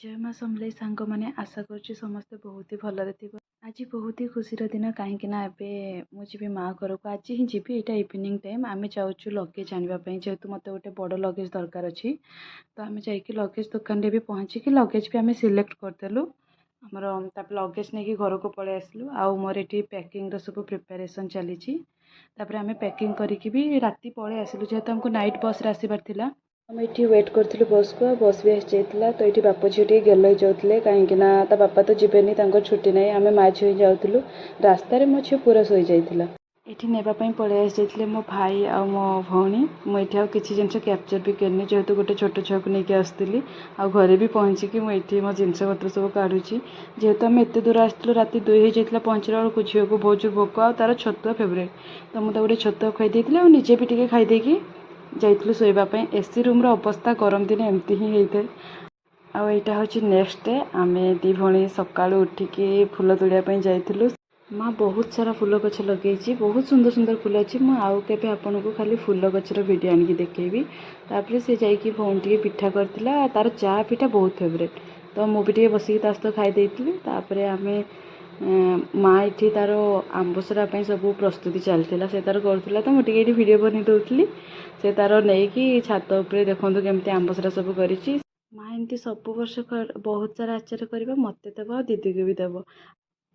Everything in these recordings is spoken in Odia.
ଜୟ ମା ସମଲେଇ ସାଙ୍ଗମାନେ। ଆଶା କରୁଛି ସମସ୍ତେ ବହୁତ ହି ଭଲରେ ଥିବ। ଆଜି ବହୁତ ହି ଖୁସିର ଦିନ, କାହିଁକି ନା ଏବେ ମୁଁ ଯିବି ମା ଘରକୁ। ଆଜି ହିଁ ଯିବି। ଏଇଟା ଇଭିନିଂ ଟାଇମ୍। ଆମେ ଯାଉଛୁ ଲଗେଜ୍ ଆଣିବା ପାଇଁ, ଯେହେତୁ ମୋତେ ଗୋଟେ ବଡ଼ ଲଗେଜ୍ ଦରକାର ଅଛି। ତ ଆମେ ଯାଇକି ଲଗେଜ୍ ଦୋକାନରେ ବି ପହଞ୍ଚିକି ଲଗେଜ୍ ବି ଆମେ ସିଲେକ୍ଟ କରିଦେଲୁ ଆମର। ତାପରେ ଲଗେଜ୍ ନେଇକି ଘରକୁ ପଳେଇ ଆସିଲୁ। ଆଉ ମୋର ଏଠି ପ୍ୟାକିଂର ସବୁ ପ୍ରିପାରେସନ୍ ଚାଲିଛି। ତାପରେ ଆମେ ପ୍ୟାକିଂ କରିକି ବି ରାତି ପଳେଇ ଆସିଲୁ, ଯେହେତୁ ଆମକୁ ନାଇଟ୍ ବସ୍ରେ ଆସିବାର ଥିଲା। ଆମେ ଏଠି ୱେଟ୍ କରିଥିଲୁ ବସ୍କୁ, ଆଉ ବସ୍ ବି ଆସିଯାଇଥିଲା। ତ ଏଇଠି ବାପ ଝିଅ ଟିକେ ଗେଲ ହେଇଯାଉଥିଲେ, କାହିଁକି ନା ତା ବାପା ତ ଯିବେନି, ତାଙ୍କର ଛୁଟି ନାହିଁ। ଆମେ ମା ଝିଅ ହିଁ ଯାଉଥିଲୁ। ରାସ୍ତାରେ ମୋ ଝିଅ ପୁରା ଶୋଇଯାଇଥିଲା। ଏଠି ନେବା ପାଇଁ ପଳେଇ ଆସିଯାଇଥିଲେ ମୋ ଭାଇ ଆଉ ମୋ ଭଉଣୀ। ମୁଁ ଏଠି ଆଉ କିଛି ଜିନିଷ କ୍ୟାପଚର୍ ବି କରିନି, ଯେହେତୁ ଗୋଟେ ଛୋଟ ଛୁଆକୁ ନେଇକି ଆସୁଥିଲି। ଆଉ ଘରେ ବି ପହଞ୍ଚିକି ମୁଁ ଏଠି ମୋ ଜିନିଷପତ୍ର ସବୁ କାଢ଼ୁଛି। ଯେହେତୁ ଆମେ ଏତେ ଦୂର ଆସିଥିଲୁ, ରାତି 2 ହେଇଯାଇଥିଲା ପହଞ୍ଚିଲା ବେଳକୁ। ଝିଅକୁ ବହୁତ ଜୋର ଭୋକ ଆଉ ତାର ଛତୁଆ ଫେଭରେଟ୍। ତ ମୁଁ ତାକୁ ଗୋଟେ ଛତୁଆ ଖୁଆଇ ଦେଇଥିଲି ଆଉ ନିଜେ ବି ଟିକେ ଖାଇଦେଇକି ଯାଇଥିଲୁ ଶୋଇବା ପାଇଁ। ଏସି ରୁମ୍ର ଅବସ୍ଥା ଗରମ ଦିନେ ଏମିତି ହିଁ ହେଇଥାଏ। ଆଉ ଏଇଟା ହେଉଛି ନେକ୍ସଟ ଡେ। ଆମେ ଦୁଇ ଭଉଣୀ ସକାଳୁ ଉଠିକି ଫୁଲ ତୋଳିବା ପାଇଁ ଯାଇଥିଲୁ। ମା ବହୁତ ସାରା ଫୁଲ ଗଛ ଲଗେଇଛି, ବହୁତ ସୁନ୍ଦର ସୁନ୍ଦର ଫୁଲ ଅଛି। ମୁଁ ଆଉ କେବେ ଆପଣଙ୍କୁ ଖାଲି ଫୁଲ ଗଛର ଭିଡ଼ିଓ ଆଣିକି ଦେଖେଇବି। ତାପରେ ସେ ଯାଇକି ଭଉଣୀ ଟିକେ ପିଠା କରିଥିଲା। ତାର ଚା ପିଠା ବହୁତ ଫେଭରେଟ୍। ତ ମୁଁ ବି ଟିକେ ବସିକି ତା ସହିତ ଖାଇ ଦେଇଥିଲି। ତାପରେ ଆମେ ମା ଏଠି ତାର ଆମ୍ବସରା ପାଇଁ ସବୁ ପ୍ରସ୍ତୁତି ଚାଲିଥିଲା। ସେ ତାର କରୁଥିଲା, ତ ମୁଁ ଟିକେ ଏଇଠି ଭିଡ଼ିଓ ବନେଇ ଦେଉଥିଲି। ସେ ତାର ନେଇକି ଛାତ ଉପରେ ଦେଖନ୍ତୁ କେମିତି ଆମ୍ବସରା ସବୁ କରିଛି। ମା ଏମିତି ସବୁ ବର୍ଷ ବହୁତ ସାରା ଆଚାର କରିବ, ମୋତେ ଦେବ ଆଉ ଦିଦିକୁ ବି ଦେବ।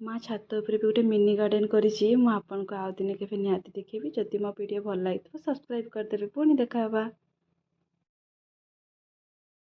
ମା ଛାତ ଉପରେ ବି ଗୋଟେ ମିନି ଗାର୍ଡ଼େନ୍ କରିଛି। ମୁଁ ଆପଣଙ୍କୁ ଆଉ ଦିନେ କେବେ ନିହାତି ଦେଖେଇବି। ଯଦି ମୋ ଭିଡ଼ିଓ ଭଲ ଲାଗିଥିବ, ସବସ୍କ୍ରାଇବ୍ କରିଦେବେ। ପୁଣି ଦେଖା ହେବା।